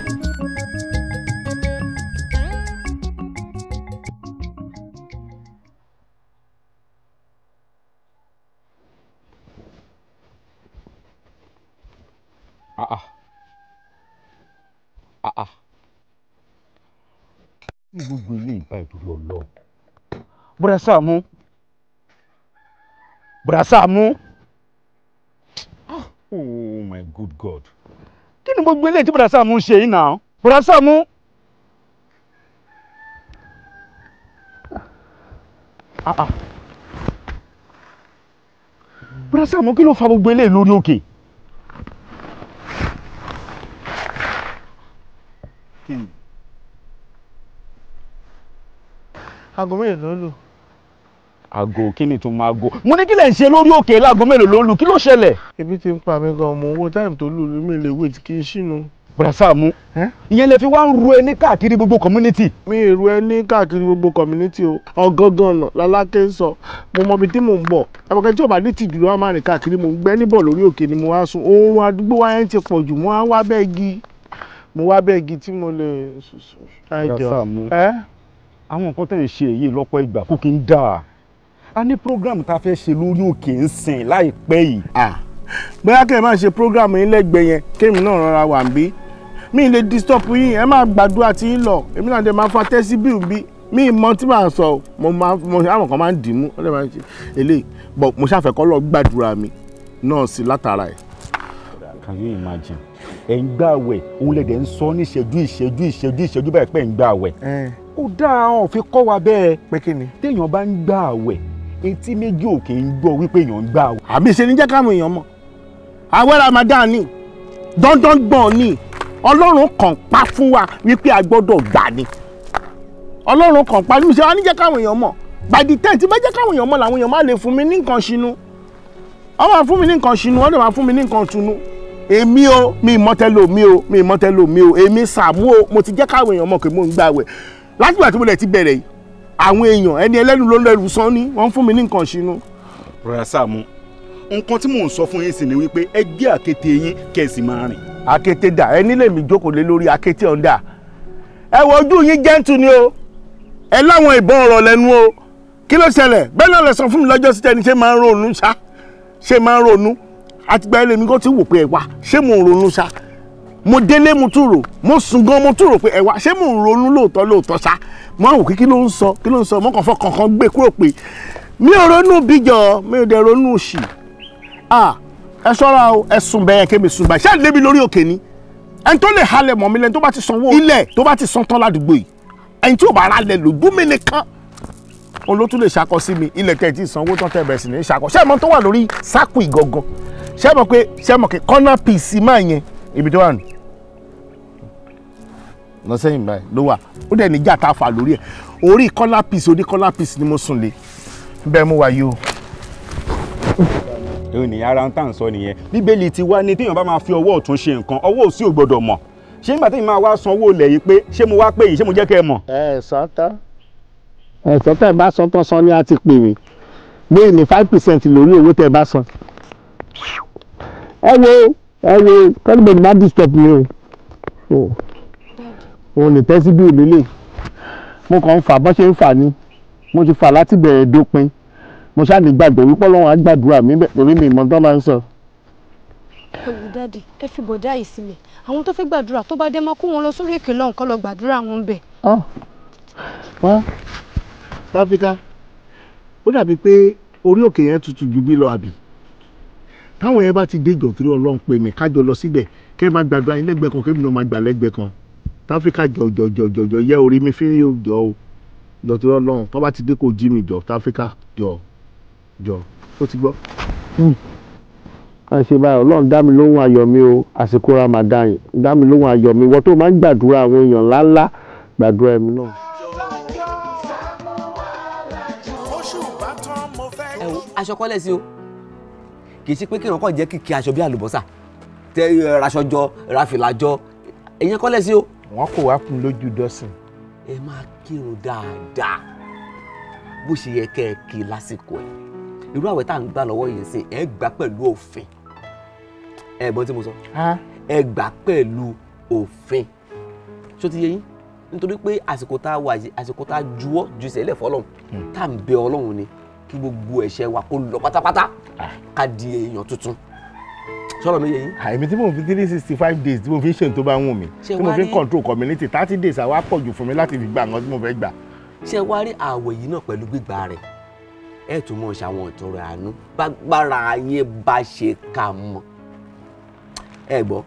Ní gbogbo ilé ìbá ìdúró ọlọ. Bùrà Sàámú. Bùrà Sàámú. Oh my good God. Kí ni gbogbo ilé tí Bùrà Sàámú ń ṣe yìí náà? Bùrà Sàámú. Bùrà Sàámú kí ló fa gbogbo ilé lórí òkè? Aago mélòó ló lù? Aago kí ni tó máa go? Mo ní kí lẹ̀ ń ṣe lórí òkè láago mélòó ló lù? Kí ló ṣẹlẹ̀? Ebi ti ń pa mí gan, mo wo táìmù tó lù mí lè wait kí n ṣínú. Bùrà Sàámú, ìyẹn lè fi wá ń ru ẹni káàkiri gbogbo community. Mi ì ru ẹni káàkiri gbogbo community o. Ọ̀gángan ọ̀nà lálákè ń sọ. Mo mọ ibi tí mò ń bọ̀. Àbọ̀kẹ́ tí ò bá ní tìjú ló wá máa rìn káàkiri, mò ń gbẹ́ níbọ̀ lórí òkè ni mo wá sùn. Oorun àdúgbò wa yẹn ti pọ̀ jù, mo wá wá bẹ́ẹ̀ igi. Mo wá bẹ́ẹ̀ igi tí mo lè. Bùrà Sàámú, àwọn nǹkan tẹ̀ ń ṣe èyí lọ́pọ̀ ìgbà kó kí n dáa. A ní program tá a fẹ́ ṣe lórí òkè ń sìn láìpẹ́ yìí. Bóyá kẹ́ ẹ máa ṣe program yín lẹ́gbẹ̀ẹ́ yẹn kémi náà rọra wà ń bí. Mi lè disturb yín, ẹ máa gbàdúrà tí yín lọ. Èmi náà dẹ̀ máa fa tẹ́sí bíi bí. Mi mọ tí màá sọ, mo máa mo àwọn kan máa ń dìímú, ó lè máa ń ṣe eléyìí. But mo ṣàfẹ́ kọ́ lọ gbàdúrà mi náà sí látara ẹ̀. Can you imagine? Ẹ̀ ń gbààwẹ̀, òun lè dẹ̀ ń sọ ní ìṣẹ́jú ìṣẹ́jú ìṣẹ́jú ìṣẹ́jú báyìí pé ẹ̀ ń gbààwẹ̀. Ó dáa ọ̀ fi kọ́ wa bẹ́ẹ̀. Pé kí ni? Téèyàn bá ń gbààwẹ̀, etí méjì ò kì í gbọ́ wípé èèyàn ń gbààwẹ̀. Àbí ṣe ní jẹ́ káwọn èèyàn mọ̀. Àwẹ̀ Ramadan ni, dandan gbọ̀n ni, Ọlọ́run kàn pa fún wa wípé a gbọ́dọ̀ gbà ni. Ọlọ́run kàn pa ní ṣe wá ní jẹ́ káwọn èèyàn mọ̀. By the time tí bá jẹ́ káwọn èèyàn mọ̀ làwọn èèyàn má lè fún mi ní nǹkan ṣinú. Wọ́n máa fún mi ní nǹkan ṣinú, wọ́n lè máa fún mi ní nǹkan tunu. Èmi o, mi ìmọ̀tẹ́lò mi o, mi ìmọ̀tẹ́lò mi o, èmi Sàámú o, mo ti jẹ́ káwọn èèyàn mọ̀ pé mò ń gbààwẹ̀. Látìgbà tí mo lè ti bẹ̀rẹ̀ yìí, àwọn èèyàn ẹni ẹlẹ́nu ló lẹ́rù sán ní wọ́n fún mi ní nǹkan ṣinú. Bùrà Sàámú, nǹkan tí mò ń sọ fún yín sì ni wípé ẹ gbé àkéte yín kẹ́ ẹ sì máa rìn. Àkéte dà, ẹ nílé mi jókòó lé lórí àkéte ọ̀ndà. Ẹ wo ojú yín gentle ni o, ẹ láwọn ìbọn ọ̀rọ̀ lẹ́nu o. Kí ló ṣẹlẹ̀? Bẹ́ẹ̀ náà lẹ sọ fún mi lọ́jọ́ sí tẹni ṣé máa ń ronú ṣá, ṣé máa ń ronú. Àtìgbà ilé mi kò tí wò pé ẹ wá, ṣé mò ń ronú ṣá? Mo délé mo tún rò, mo sùn gan mo tún rò pé ẹ wá, ṣé mò ń ronú lóòótọ́ lóòótọ́ ṣá? Mo rò pé kí ló ń sọ, kí ló ń sọ, mo kàn fọkàn kan gbé kúrò pé mi ò ronú bíjọ, mi ò dẹ̀ ronú òṣì. Ẹ ṣọ́ra o, ẹ sùn bẹ́ẹ̀ kémi sùn báyìí. Ṣé ẹ lébi lórí òkè ni? Ẹni tó lè halẹ̀ mọ́ mi lẹ́ni tó bá ti sanwó ilẹ̀ tó bá ti san tán ládùúgbò yìí. Ẹni tí ò bá ra lẹ̀ lójú mi nìkan. Òun ló tún lè ṣakọ sí mi, ilẹ̀ tẹ̀ tí sanwó tán tẹ̀ bẹ̀rẹ̀ sí ní ṣakọ. Ṣé ẹ mọ̀ tó wà lórí sákù ìgangan? Ṣé ẹ mọ̀ pé ṣé ẹ mọ̀ pé corner piece máa yẹn ibi tó wà nù? Lọ sẹ́yìn báyìí ló wà. Ó dẹ̀ níjà tá a fà lórí ẹ̀. Orí corner piece orí corner piece ni mo sùn lé. Bẹ́ẹ̀ mo wà yìí o. Èyí ni ara ń tà ń sọ nìyẹn. Bíbélì ti wá ní téèyàn bá máa fi ọwọ́ ọ̀tún ṣe nǹkan, ọwọ́ òsì ò gbọ́dọ̀ mọ̀. Ṣé nígbà téèyàn máa wá sanwó ilẹ̀ yìí pé ṣé mo wá pé yìí, ṣé mo jẹ́ kẹ́ ẹ mọ̀? Ẹ sátá, Ẹ̀sọ́ tẹ́ ẹ bá san tán san ni a ti pè mí. Gbé ní 5% lórí owó tẹ́ ẹ bá san. Ẹ wo kẹ́lẹ́bẹ̀ẹ́ má disturb mi o. Òun lè tẹ́ sí bí òlélẹ̀. Mo kàn ń fà bọ́ ṣe ń fà ni. Mo ti fà láti bẹ̀rẹ̀ dópin. Mo ṣáà ní gbàgbọ́ wípé Ọlọ́run á gbàdúrà mi bẹ́ẹ̀ torí mi ìmọ̀ tó máa ń sọ. Ẹ wò dáàdì, ẹ fi bọ̀dá yìí sílẹ̀. Àwọn tó fẹ́ gbàdúrà tó bá dé máa kó wọn lọ sórí èkè lọ́hùn kó lọ gbàdúrà wọn bẹ̀. Wá Táfíkà, ó dàbí pé orí òkè yẹn tutù ju bí lọ àbí? Táwọn yẹn bá ti dé ìjọ torí Ọlọ́run pè mí kájọ lọ síbẹ̀ kẹ́ ẹ máa gbàdúrà yín lẹ́gbẹ̀ẹ́ kan kébì náà máa gbà lẹ́gbẹ̀ẹ́ kan. Táfíkà jọjọjọjọ yẹ orí mi fi yóò jọ o. Jọ torí Ọlọ́run tó bá ti dé kó jí mi jọ Táfíkà jọ jọ ó ti gbọ́. A ṣe báyìí Ọlọ́run dá mi lóhùn ayọ̀ mi o, àsìkò Ramadan dá mi lóhùn ayọ̀ mi, wọ́n tó máa ń gbàdúrà àwọn èèyàn ńláńlá gbàdúrà ẹ̀mí náà. Ẹ wo aṣọ kọ́lẹ̀ sí o, kì í ṣe pé kéèyàn kàn jẹ́ kìkì aṣọ bí àlùbọ́sà tẹ raṣọ jọ rafìlà jọ, èèyàn kọ́lẹ̀ sí o. Wọ́n kò wá kún lójú dọ́sìn. Ẹ máa kírun dáadáa bó ṣe yẹ kẹ́ ẹ kí lásìkò ẹ̀. Irú àwẹ̀ tá à ń gbà lọ́wọ́ yìí sìn, ẹ gbà pẹ̀lú òfin. Ẹ gbọ́n tí mo sọ, ẹ gbà pẹ̀lú òfin. Ṣó ti yé yín? Nítorí pé àsìkò tá a wà yìí, àsìkò tá a juwọ́ ju ìṣẹ̀lẹ̀ fọlọ́run, tá à ń bẹ Ọlọ́run ni kí gbogbo ẹ̀ṣẹ̀ wa kó lọ pátápátá, ká di èèyàn tuntun. Sọ̀rọ̀ mi yé yín. Àìmí tí mò ń fi 365 days tí mo fi ń ṣe tó bá wù mí, tí mo fi ń control community, 30 days àwa pọ̀ jù fún mi láti fi gba nǹkan tí mo fẹ́ gbà. Ṣé wá rí àwẹ̀ yìí náà pẹ̀lú gbígbà rẹ̀, ẹ tún mọ̀ ṣàwọn ìtọrẹ àánú bágbára yín bá ṣe ká mọ́. Ẹ gbọ́,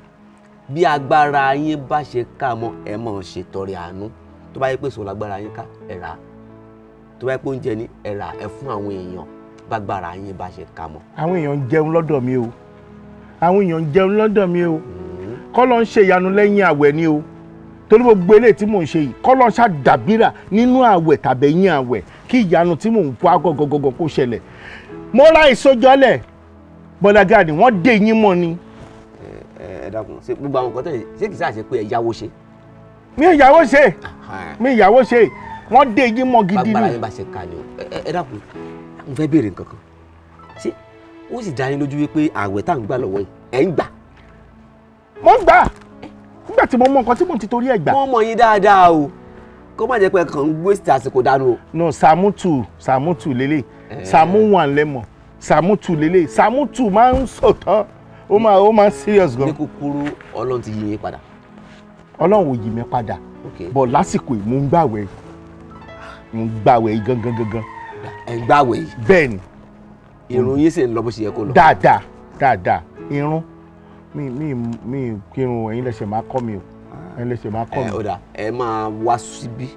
bí agbára yín bá ṣe ká mọ́, ẹ mọ̀ ṣe tọrẹ àánú. Tó bá yẹ pé sọ̀rọ̀ lágbára yín ká, ẹ rà á. Tó bá yẹ pé oúnjẹ ni, ẹ rà ẹ fún àwọn èèyàn bágbára yín bá ṣe ká mọ́. Àwọn èèyàn ń jẹun lọ́dọ̀ mi o, àwọn èèyàn ń jẹun lọ́dọ̀ mi o. Kọ́lọ́ ń ṣe ìyanu lẹ́yìn àwẹ̀ ni o, torí gbogbo eléyìí tí mò ń ṣe yìí kọ́lọ́ ń ṣàdàbíra nínú àwẹ̀ tàbẹ̀yìn àwẹ̀ kí ìyanu tí mò ń fọ́ agọ́gọ́gọ́gọ́ kó ṣẹlẹ̀. Mo ra ìsojọ́lẹ̀ Bọ́lá Gani, wọ́n dé yín mọ́ ni. Ẹ dákun, ṣé gbogbo àwọn nǹkan tẹ̀ ṣé kìí ṣàṣe pé ẹ yáwó ṣe? Mi ò yáwó ṣe, mi ò yáwó ṣe, wọ́n dé yín mọ́ gidi ni. Bàbá yín bá ṣe ká ni o. Ẹ dákun, mo fẹ́ béèrè nǹkan kan. Ṣé ó sì dá yín lójú wípé àwẹ̀ tá à ń gbà lọ́wọ́ yìí ẹ̀ ń gbà? Mo ń gbà nígbà tí mo mọ nǹkan tí mo ti torí ẹ̀ gbà. Mo mọ̀ yín dáadáa o, kó má jẹ́ pé kàn ń waste àsìkò dànù o. No, Sàmútù Sàmútù lélẹ̀, Sàmú wà lẹ́mọ̀, Sàmútù lélẹ̀, Sàmútù máa ń sòtọ́, ó máa ń serious gan. Ní kúkúrú, Ọlọ́run ti yí yín padà. Ọlọ́run ò yí mi padà, bọ̀ lásìkò yìí mo ń gbàwẹ̀, mo ń gbàwẹ̀ gangan gangan. Ẹ ń gbàwẹ̀ yìí. Bẹ́ẹ̀ ni. Irun yín sì ń lọ bó ṣe yẹ kó lọ. Dáadáa dáadáa, irun mi kírun, ẹ̀yin lẹsẹ máa kọ́ mi o, ẹ̀yin lẹsẹ máa kọ́ mi. Ẹ ó dà, ẹ máa wá síbí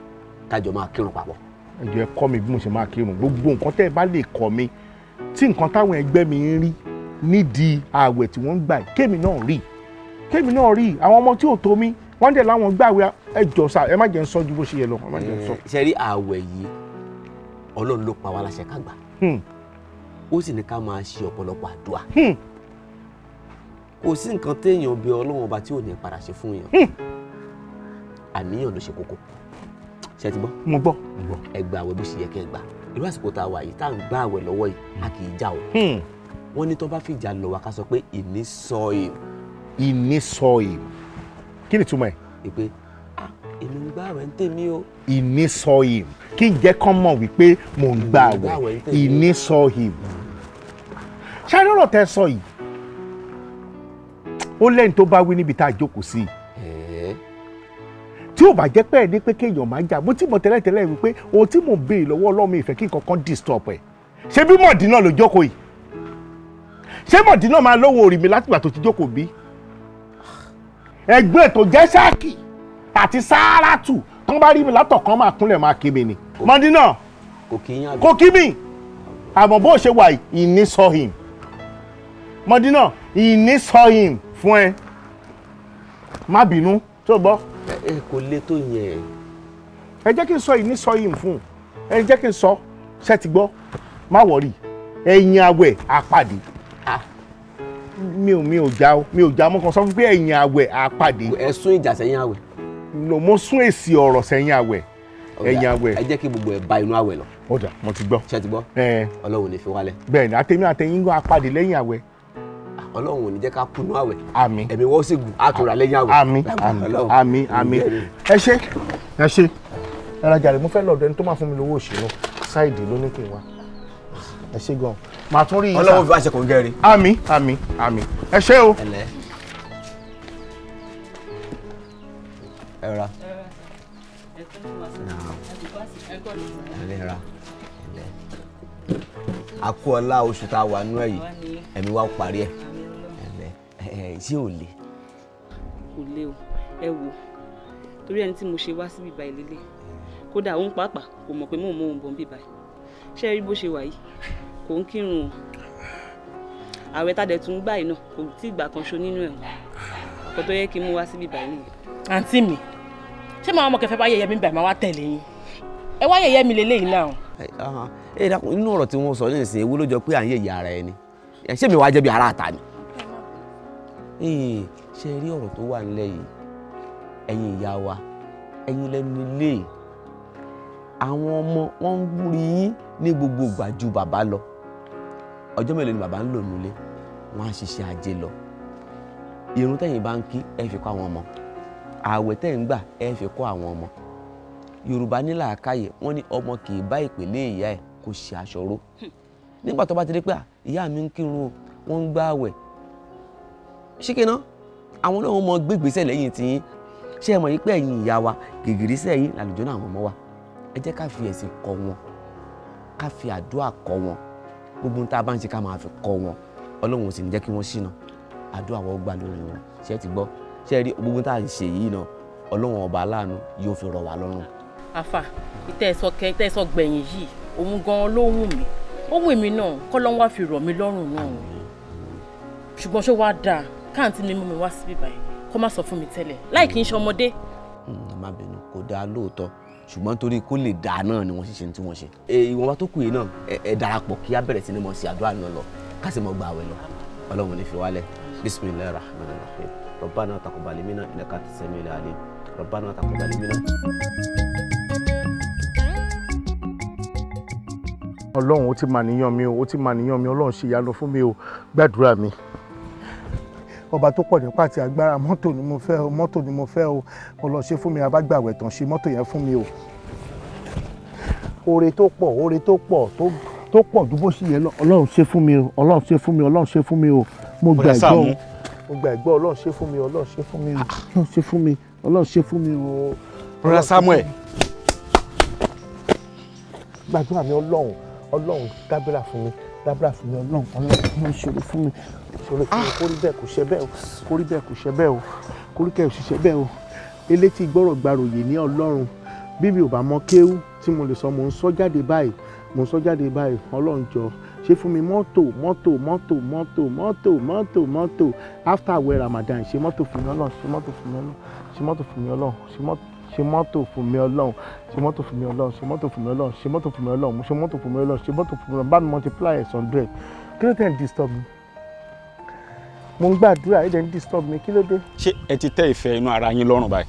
kájọ máa kírun papọ̀. Ẹ jọ̀ọ́ ẹ kọ́ mi bí mo ṣe máa kírun, gbogbo nǹkan tẹ́ ẹ bá lè kọ́ mi, tí nǹkan táwọn ẹgbẹ́ mi ń rí nídìí ààwẹ̀ tí wọ́n ń gbà, kémi náà rí, kémi náà rí. Àwọn ọmọ tí ò tó mi wọ́n dẹ̀ láwọn gbàwẹ̀. Ẹ jọ̀ọ́ sà, ẹ má jẹ́ ń sọ ju bó ṣe yẹ lọ, ẹ má jẹ́ ń sọ. Ṣe rí ààwẹ̀ yìí, Ọlọ́run ló pa wá láṣẹ ká gbà, ó sì ní ká máa ṣe ọ̀pọ̀lọpọ̀ àdúrà. Kò sí nǹkan téèyàn bẹ Ọlọ́run ọba tí ò ní padà ṣe fún yàn. Àníyàn ló ṣe kókó. Ṣé ti gbọ́? Mo gbọ́. Ẹ gba àwẹ̀ bó ṣe yẹ kẹ́ ẹ gbà. Irú àsìkò tá a wà yìí, tá à ń gbà àwẹ̀ lọ́wọ́ yìí, a kì í jà o. Wọ́n ní tó bá fìjà lọ wá ká sọ pé ìní sọ èèmù. Ìní sọ èèmù. Kí ni ìtumọ̀ ẹ̀? Ìpè èmi ń gbà àwẹ̀ ń tèmi o. Ìní sọ èèmù. Kí n jẹ́ kán mọ̀ wípé mò ń gbà àwẹ̀. Ìní sọ èèmù. Ṣé àrọ́rọ̀ tẹ sọ yìí? Ó lẹ́yìn tó bá wí níbi tá a jókòó sí i. Tí ò bá jẹ́ pé ẹ̀ ní pé kéèyàn máa jà, mo ti mọ̀ tẹ́lẹ̀tẹ́lẹ̀ wípé ohun tí mò ń béèrè lọ́wọ́ Ọlọ́run ìfẹ́ kí nǹkan kan disturb ẹ̀. Ṣé bí Mọ̀dínà ló jókòó yìí? Ṣé Mọ̀dínà máa lówó orí mi látìgbà tó ti jókòó bí? Ẹgbẹ́ tó jẹ́ Ṣáàkì àti Sáràtù tó bá rí mi látọ̀kan máa kúnlẹ̀ máa kí mi ni. Mọ̀dínà kò kí mi, àmọ́ bó ṣe wà yìí, ìní sọ him. Mọ̀dínà ìní sọ him fún ẹ, má bínú tó gbọ́. Ẹ kò lè tó yẹn. Ẹ jẹ́ kí n sọ ìní sọ yìí fún ẹ, jẹ́ kí n sọ, ṣe ti gbọ́, má wọ̀rì, ẹ̀yìn àwẹ̀ àpàdé. Mi ò já o, mi ò já, mo kàn sọ fún pé ẹ̀yìn àwẹ̀ àpàdé. Ẹ sún ìjà sẹ́yìn àwẹ̀. No, mo sún èsì ọ̀rọ̀ sẹ́yìn àwẹ̀. Ẹ̀yìn àwẹ̀. Ẹ jẹ́ kí gbogbo ẹ̀ bá inú àwẹ̀ lọ. Ó dà, mo ti gbọ́. Ṣé ti gbọ́? Ọlọ́run ò ní fi wálẹ̀. Bẹ́ẹ̀ni, àtẹ̀mí àtẹ̀yìn ń apàdé lẹ́yìn àwẹ̀. Ọlọ́run ò ní jẹ́ ká kúnú àwẹ̀. Àmín. Ẹ̀mí wọ́n sì gùn àtúrà lẹ́yìn àwẹ̀. Àmín àmín àmín. Ẹ ṣé ẹ ṣé. Ẹ rajà rẹ̀, mo fẹ́ lọ́dọ̀ ẹni tó máa fún mi lówó òṣèlú. Sáìdì ló ní kí n wá. Ẹ ṣé gan. Màá tún rí yín sá. Ọlọ́run fi wá ṣe kòńgẹ́ rí. Àmín àmín àmín. Ẹ ṣé o. Ẹ ra. Ẹ ra. Akú ọlá oṣù tá a wà nú ẹ yìí, ẹ̀mí wa parí ẹ̀. Ẹ ṣé ò le? Kò le o, ẹ wò, torí ẹni tí mo ṣe wá síbí báyìí lélẹ̀, kódà òun pàápàá kò mọ̀ pé mò ń mọ òun bọ̀ ń bí báyìí. Ṣé ẹ rí bó ṣe wà yìí? Kò ń kírun o. Ààwẹ̀ tá a dẹ̀ tún gbà yìí náà kò tí ì gbà kan ṣo nínú ẹ̀ o. Ọkọ tó yẹ kí n mú wá síbí báyìí nìyẹn. Àǹtí mi, ṣé màá mọ kẹfẹ bá yẹ̀yẹ́ mi bàá máa wá tẹ̀lé yín? Ẹ wá yẹ̀yẹ́ mi lélẹ́yìí náà. Ẹ dákun, inú ọ̀rọ̀ tí wọ́n sọ ní ìsìn ewu ló jọ pé à ń yẹ̀yẹ́ ara ẹni. Ṣé mi wàá jẹ́ bí ara àta ni? Ṣe rí ọ̀rọ̀ tó wà nílẹ̀ yìí, ẹ̀yin ìyá wa, ẹ̀yin lẹ́nu ilé, àwọn ọmọ wọn ń rí yín ní gbogbo ìgbà ju bàbá lọ. Ọjọ́ mélòó ni bàbá ń lò nílé? Wọ́n á ṣiṣẹ́ ajé lọ. Irun tẹ̀yin bá ń kí ẹ fi kọ́ àwọn ọmọ, ààwẹ̀ tẹ̀ ń gbà ẹ fi kọ́ àwọn ọmọ. Yorùbá ní làákàyè, wọ́n ní ọmọ kì í bá ìpèlè ìyá ẹ̀ kó ṣe aṣọ ró. Nígbà tó bá ti rí pé ìyá mi ń kírun o, wọ́n ń gbà ààwẹ̀, ṣíkẹ́ náà àwọn náà wọ́n mọ gbégbèsè lẹ́yìn tí yín. Ṣé ẹ mọ̀ yìí pé ẹ̀yin ìyá wa gìgìrísẹ̀ yín làlùjọ náà àwọn ọmọ wa. Ẹ jẹ́ ká fi ẹ̀sìn kọ́ wọn, ká fi àdúrà kọ́ wọn, gbogbo tá a bá ń ṣe ká máa fi kọ́ wọn. Ọlọ́run ò sì ní jẹ́ kí wọ́n ṣìnà, àdúrà wọn gbà lórí wọn. Ṣé ẹ ti gbọ́? Ṣé ẹ rí gbogbo tá a ń ṣe yìí náà, Ọlọ́run ọba aláàánú yóò fi rọ̀ wá lọ́rùn. Àfà, ìtẹ́sọ gbẹ̀yìn yìí òun gan-an ló wù mí, ó wù mí náà kọ́lọ́n wá fi rọ̀ mí lọ́rùn náà. Ṣùgbọ́n ṣé wàá dáa káàntì mi mú mi wá síbí báyìí kó má sọ fún mi tẹ́lẹ̀ láì kí n ṣe ọmọdé. Má bínú, kò dáa lóòótọ́, ṣùgbọ́n torí kó lè dáa náà ni wọ́n ṣe tí wọ́n ṣe. Ìwọ̀nba tó kù yìí náà ẹ darapọ̀ kí á bẹ̀rẹ̀ sí ni mo ṣe àdúrà náà lọ, ká sì mọ gba àwẹ̀ lọ. Ọlọ́run ní fi wálẹ̀. Bismillahir rahmanir rahim. Rabbana taqabbal minna innaka antas samiul alim. Rabbana taqabbal minna. Ọlọ́run ó ti mà níyàn mi o, ó ti mà níyàn mi, Ọlọ́run ṣe ìyanu fún mi o, gbàdúrà mi. Ọba tó pọ̀ nípa àti agbára, mọ́tò ni mo fẹ́ o, mọ́tò ni mo fẹ́ o, Ọlọ́run ṣe fún mi, abágbàwẹ̀ tán ṣe mọ́tò yẹn fún mi o. Oore tó pọ̀, oore tó pọ̀, tó pọ̀ ju bó ṣe yẹ lọ, Ọlọ́run ṣe fún mi o, Ọlọ́run ṣe fún mi, Ọlọ́run ṣe fún mi o, mo gbà ẹ̀gbọ́ o, mo gbà ẹ̀gbọ́, Ọlọ́run ṣe fún mi, Ọlọ́run ṣe fún mi o, Ọlọ́run ṣe fún mi, Ọlọ́run ṣe fún mi o. Brother Samuel. Gbàdúrà mi Ọlọ́run, Ọlọ́run dábìrà fún mi, dábìrà fún mi Ọlọ́run, Ọlọ́run ṣòro fún mi, ṣòro fún mi, kórí bẹ́ẹ̀ kò ṣe bẹ́ẹ̀ o, kórí bẹ́ẹ̀ kò ṣe bẹ́ẹ̀ o, kórí kẹ́ ò ṣiṣẹ́ bẹ́ẹ̀ o. Elétí gbọ́rọ̀ gbaròyè ní Ọlọ́run, bí mi ò bá mọ kéwú tí mo lè sọ, mò ń sọ jáde báyìí, mò ń sọ jáde báyìí, Ọlọ́run jọ ṣe fún mi mọ́tò mọ́tò mọ́tò mọ́tò mọ́tò mọ́tò mọ́tò after àwẹ̀ Ramadan, ṣe mọ́tò fún mi Ọlọ́run, ṣe mọ́tò fún mi Ọlọ́run, ṣe mọ́tò fún mi Ọlọ́run, ṣe mọ́tò fún mi Ọlọ́run, ṣe mọ́tò fún mi Ọlọ́run, ṣe mọ́tò fún mi Ọlọ́run, ṣe mọ́tò fún mi Ọlọ́run, ṣe mọ́tò fún mi Ọlọ́run, ṣe mọ́tò fún mi Ọlọ́run, bá mi multiply ẹ̀ 100. Kí ló dé ń disturb mi? Mo ń gbàdúrà, ẹ̀ dẹ̀ ń disturb mi, kí ló dé? Ṣé ẹ ti tẹ́ ìfẹ́ inú ara yín lọ́rùn báyìí?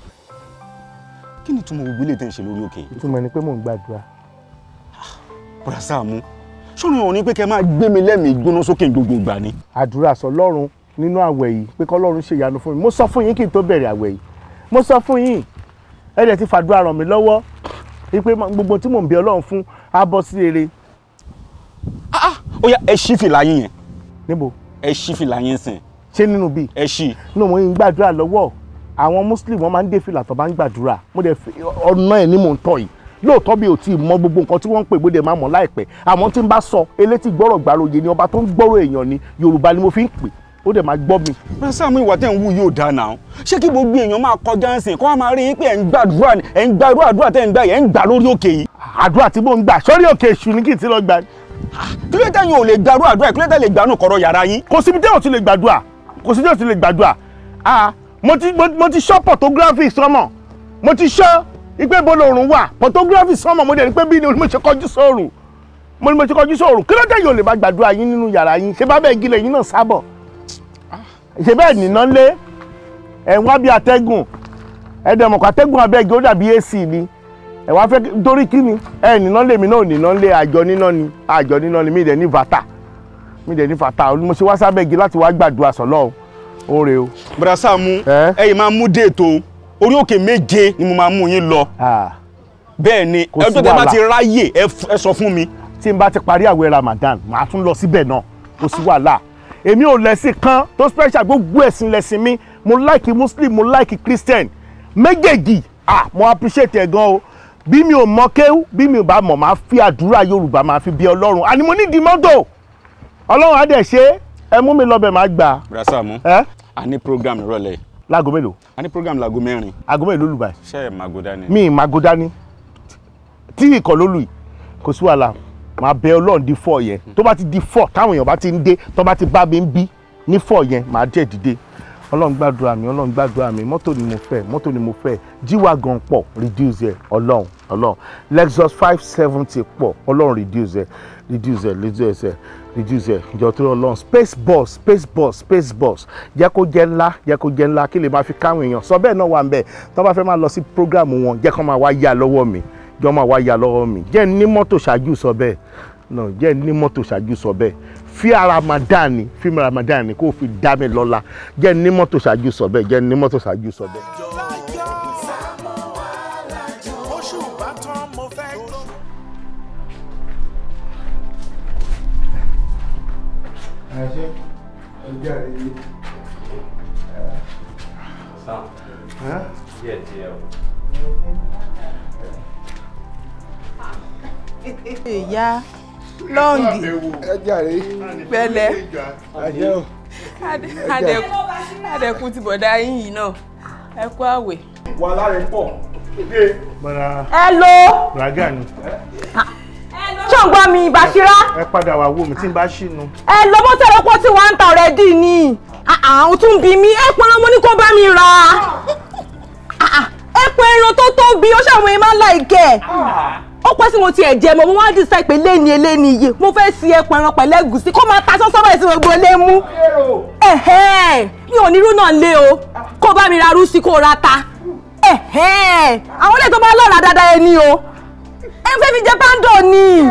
Kí ni ìtumọ̀ gbogbo ilé tẹ́ ń ṣe lórí òkè? Ìtumọ̀ ni pé mò ń gbàdúrà. Brother Sàámú, ṣọ́nà òní pé kẹ́ máa gbé mi lẹ́mìí gbóná sókè gbogbo ìgbà ni. Àdúrà sọ Ọlọ́run nínú àwẹ̀ yìí pé kọ́lọ́run ṣe ìyanu fún mi. Mo sọ fún yín kí n tó bẹ̀rẹ̀ àwẹ̀ yìí. Mo sọ fún yín, ẹ dẹ̀ ti fàdúrà ràn mí lọ́wọ́ wípé gbogbo tí mò ń bẹ Ọlọ́run fún á bọ́ sí rere. Ó yá, ẹ ṣí fìlà yín yẹn. Níbo? Ẹ ṣí fìlà yín sìn. Ṣé nínú bíi? Ẹ ṣí. Nínú mo ń gbàdúrà lọ́wọ́. Àwọn Muslim wọ́n máa ń dé fìlà tó bá ń gbàdúrà. Mo dẹ̀ ọ̀nà ẹ̀ ní mò ń tọ̀ yìí. Lóòótọ́ bí o ti mọ gbogbo nǹkan tí wọ́n ń pè gbọ́dẹ̀ máa mọ̀ láìpẹ́, àmọ́ tí n bá sọ elétí gbọ́rọ̀ gbàròyè ni, ọba tó ń gbọ́rọ̀ èèyàn ni, Yorùbá ni mo fi ń pè, ó dẹ̀ máa gbọ́ mi. Brother Sàámú, ìwà tẹ̀ ń wú yóò dáa náà. Ṣé kí gbogbo èèyàn máa kọjá ń sìn kó wá máa rí yín pé ẹ̀ ń gbàdúrà ni, ẹ̀ ń gbàdúrà àdúrà tẹ̀ ń gbà yẹn, ẹ̀ ń gbà lórí òkè yìí? Àdúrà tí mò ń gbà sórí òkè èṣù ni kí n ti lọ gbà. Kí ló tẹ̀yin ò lè gbàdúrà àdúrà, kí ló tẹ̀ lè gbà nù kọ̀rọ̀ yàrá yín? Kò síbi tẹ́yàn ti lè gbàdúrà, kò síbi tẹ́yàn ti lè gbàdúrà. Mo ti ṣọ́ photography sọ́mọ̀, mo ti ṣọ́ ìpè bó lòrùn wà, photography sọ́mọ̀, mo dẹ̀ ní pé bí ni mo ṣe kọjú sóòrùn, mo ní mo ṣe kọjú sóòrùn. Kí ló tẹ̀yin ò lè bá gbàdúrà yín nínú yàrá yín? Ṣé bá bẹ́ẹ̀ gílẹ̀ yín náà sábọ̀? Ṣe bẹ́ẹ̀ nìna lé ẹ̀ ń wá bí atẹ́gùn, ẹ̀ dẹ̀ mọ̀ kó atẹ́gùn abẹ́gi ó dàbí AC ni, Ẹ wá fẹ́ torí kí ni ẹ níná lèmi náà níná lé àjọ níná ni àjọ níná ni mi dẹ̀ ní vata mi dẹ̀ ní fata mo ṣe wá sábẹ́ igi láti wá gbàdúrà sọ́lọ́ o rè o. Bọ̀dá Sàámú ẹ̀yin máa mú déètò orí òkè méje ni mo máa mú yín lọ. Bẹ́ẹ̀ ni ẹjọ́ tẹ́ bá ti ráyè ẹ sọ fún mi. Tí n bá ti parí àwẹ̀ Ramadan màá tún lọ síbẹ̀ náà kò sí wàhálà. Èmi ò lẹ́sìn kan tó special gbogbo ẹ̀sìn lẹ́sìn mi mo like Muslim mo like Christian méjèèjì mo appreciate ẹ̀ gan o. Bí mi ò mọ kéwú bí mi ò bá mọ̀ máa fi àdúrà Yorùbá máa fi bí Ọlọ́run àní mo ní di mọ́tò Ọlọ́run á dẹ̀ ṣe ẹ mú mi lọ́bẹ̀ máa gbà. Bọ̀dá Sàámú a ní program ìrọ̀lẹ́. Láago mélòó. A ní program láago mẹ́rin. Aago mélòó lù báyìí. Ṣé ẹ máa go dání. Mi máa go dání tí ìkọ̀ ló lù yìí kò sí wàhálà máa bẹ Ọlọ́run di 4 yẹn tó bá ti di 4 táwọn èèyàn bá ti ń dé tó bá ti bá mi ń bí ní 4 yẹn máa jẹ́ dìde. Ọlọ́run gbàdúrà mi Ọlọ́run gbàdúrà mi mọ́tò ni mo fẹ́ mọ́tò ni mo fẹ́ G-Wagon pọ̀ reduce ẹ̀ Ọlọ́run Ọlọ́run Lexus 570 pọ̀ Ọlọ́run reduce ẹ̀ reduce ẹ̀ reduce ẹ̀ reduce ẹ̀ ìjọ tó Ọlọ́run space bus space bus space bus jẹ́ kó jẹ́ ńlá jẹ́ kó jẹ́ ńlá kí lè máa fi káwọn èèyàn sọ bẹ́ẹ̀ náà wà ń bẹ̀ tó bá fẹ́ máa lọ sí program wọn jẹ́ kó máa wá yá lọ́wọ́ mi jọ máa wá yá lọ́wọ́ mi jẹ́ ní mọ́tò ṣáájú sọ bẹ́ẹ̀ no jẹ́ ní mọ́tò ṣáájú sọ bẹ́ẹ̀ fi Ramadan ni fi Ramadan ni kó fi dá mi lọ́lá jẹ́ ní mọ́tò ṣáájú sọ bẹ́ẹ̀ jẹ́ ní mọ́tò ṣáájú sọ bẹ́ẹ̀. Ìyá lọ́ǹgì pẹ̀lẹ́ adẹ̀kùn ti bọ̀dá yín yìí náà ẹ kú àwẹ̀. Wàhálà rẹ̀ pọ̀. Hello. Ràgà ni. Ṣé ò ń gbọ́ mi Bàṣírá? Ẹ padà wá wò mí tí n bá ṣìnú. Ẹ lọ mọ́tò ẹ̀rọ tí wọ́n ń ta ọ̀rẹ́dì ni. Àwọn tún bí mi ẹ pọn ọmọ ní kó bá mi rà. Ẹ pọn ẹran tó tóbi ó ṣàwọn èèyàn máa ń láìkẹ́. Ó pẹ́ sí mo tiẹ̀ jẹ mọ́ mo wá decide pé léni eléni iye mo fẹ́ sí ẹpọn ẹran pẹ̀lú ẹ̀gúsí kó máa ta sọ́sọ́ báyìí sí gbogbo lé mú. Mi ò nírú náà lé o kó bá mi ra rúsí kó ra ta. Àwọn ilé tó bá lọ́ra dáadáa ẹni o ẹ fẹ́ fi jẹ pàǹdọ̀ ni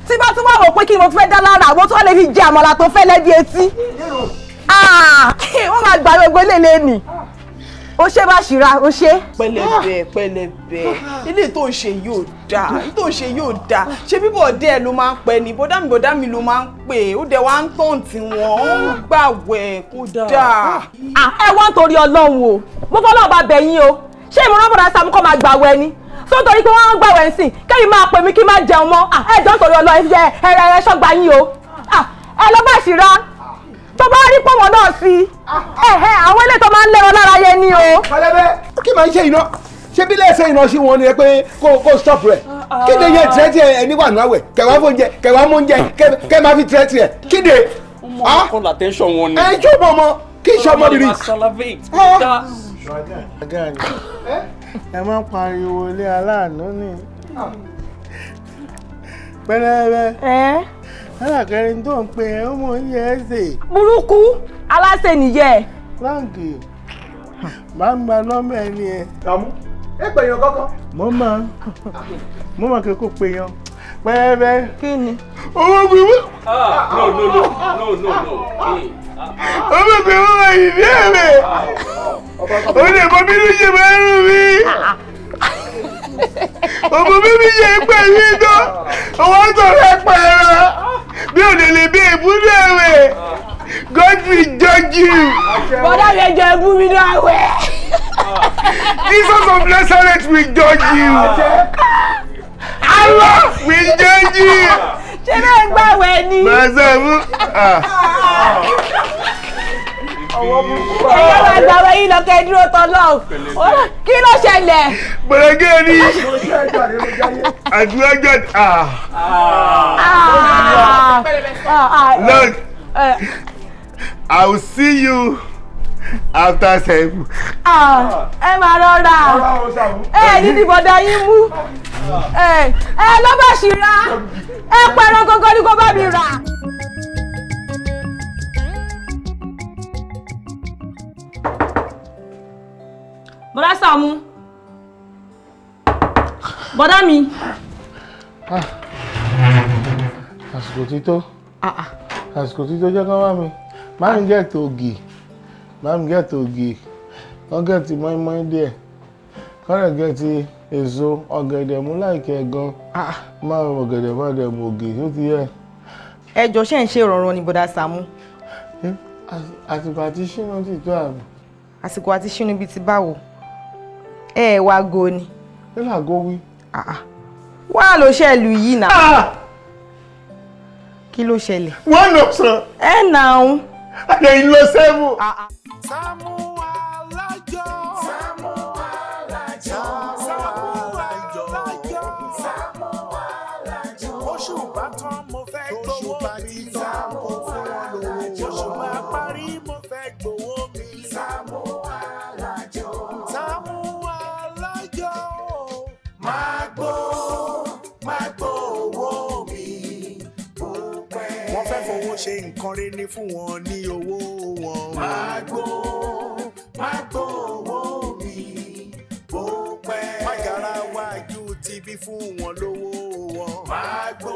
tí bá tún wà wọ̀ pé kí ni mo fẹ́ dá lára àwọn tó wà lè fi jẹ àmàlà tó fẹ́ lẹ́bi etí wọ́n máa gbà gbogbo lélẹ̀ ni ó ṣe Bàṣírá ó ṣe. Pẹ̀lẹ́bẹ̀ pẹ̀lẹ́bẹ̀ ilé tó ń ṣe yóò dáa tó ń ṣe yóò dáa ṣé bíbọ̀ díẹ̀ ló máa ń pẹ́ ni bọ́dá mi ló máa ń pè ó dẹ̀ wá ń tàn tí wọ́n ń gbàwẹ̀ kó dáa. Ẹ wá ń torí Ọlọ́run o mo fọlọ́ bá bẹ̀ yín o ṣé ìmọ̀ràn bọ̀dá Sàámú kọ́ máa gbàwẹ̀ ni tó ń torí pé wọ́n ń gbàwẹ̀ ń sìn kẹ́yìn máa pè mí kí n má jẹun mọ́ ẹ jọ ń torí Ọlọ́run ẹ ẹrẹ ẹ ṣọ́gba yín o ẹ lọ Bàṣírá tó bá rí pọ̀mọ́ náà sí ẹ̀hẹ́ àwọn ilé tó máa ń lẹ́rọ lára yẹn ni o. Pẹ̀lẹ́bẹ̀ kí máa ń ṣe iná ṣé bí lẹ́sẹ̀ iná sí wọn ni ẹ pé kó stop rẹ̀ kí ni yẹn tẹ́tí ẹ níwà nù àwẹ̀ kẹwàá fóúnjẹ kẹwàá mú oúnjẹ kẹ máa fi tẹ́tí ẹ kí ni. Call attention wọn ni. Ẹ jọ́ mọ̀ ọmọ kí n ṣe ọmọbìnrin. Ẹ má pariwo ilé aláàánú ni pẹ̀lẹ́bẹ̀ alákẹ́rin tó ń pè ẹ́ ó mọ̀ ń yẹ ẹ́ sè. Burúkú aláṣẹ nìyẹn. Láǹkì máa ń gba nọ́mbà ẹni ẹ. Sàámú ẹ pè yàn kọ́kọ́. Mo mọ̀ kí kò pè yàn pẹ̀lẹ́bẹ̀. Kí ni. Owó gbìmú. No no no no no no. Owó gbìmú wà yìí ní ẹ̀rẹ̀. Ó lè mọ bí ló ṣe máa ń rún mi. Ọmọ bíbí ṣe ń pè mí tó owó tó fẹ́ pẹ̀ ẹ̀rọ bí ò lè lè bí èbúrú ẹ̀wẹ̀ God will judge you. Bọ́dá mi ẹjọ́ ẹbú mi náà wẹ̀. Jesus of Nazareth will judge you. Allah will judge you. Ṣé bẹ́ẹ̀ ń gbàwẹ̀ ni? Màá sọ fún. Ẹ̀yọ́ máa gbàwẹ̀ yín lọ kẹ́ ẹ dúró tọ́ lọ́ọ̀. Kí ló ṣẹlẹ̀? Gbẹ̀rẹ̀gẹ́ ni àdúrà jẹ́ Look, I will see you after 7. Ẹ máa rọra ẹ ní dìbọ̀dá yín mú ẹ lọ́ Bàṣírá ẹ pẹ̀rọ gógó ní kó bá mi rà. Bọ́dá Sàámú. Bọ́dá mi. Àsìkò tító. Àsìkò tító jẹ́ kán wá mi. Má mi gẹ̀ẹ́tì ògì. Má mi gẹ̀ẹ́tì ògì. Kán gẹ̀ẹ́tì mọ́ínmọ́ín díẹ̀. Kán rẹ̀ gẹ̀ẹ́tì èso ọ̀gẹ̀dẹ̀ mú láìkẹ́ gan. Má ọ̀gẹ̀dẹ̀ má dẹ̀ mú ògì tó ti yẹ. Ẹ jọ ṣe ń ṣe ìrọ̀rùn ni bọ́dá Sàámú. Àsìkò àti ṣínú ti tó àmì. Àsìkò àti ṣínú bíi ti báwo? Ẹ wá go ni. Kí làgó wí? Wá ló ṣẹlù yìí náà. Kí ló ṣẹlẹ̀? Wọ́n lọ sọ. Ẹ nà ń. Àlẹ́ ìlọ sẹ́fù. Sàámú Alájọ. Sàámú Alájọ. Sàámú Alájọ. Sàámú Alájọ. Oṣù bá tán mo fẹ́ gbowó mi. Sàámú Alájọ. Oṣù bá parí mo fẹ́ gbowó mi. Sàámú Alájọ. Sàámú Alájọ. Máa gbó, máa gbó owó mi. Wọ́n fẹ́ fowó ṣe nǹkan rere ní fún wọn ní owó wọn. Máa gbó, máa gbó owó mi. Bó pẹ́. Mágara wájú ti bí fún wọn lówó wọn. Máa gbó,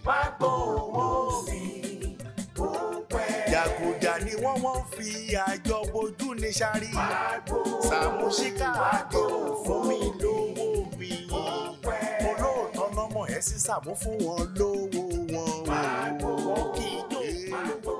máa gbó owó mi. Bó pẹ́. Jàgùjà ni wọ́n fi àjọ bojú ní sáré. Sàámú Ṣíkà àdéhùn fún mi lówó mi. Olóòótọ́ lọ́mọ ẹ̀ sí Sàámú fún wọn lówó wọn. Kì í jó.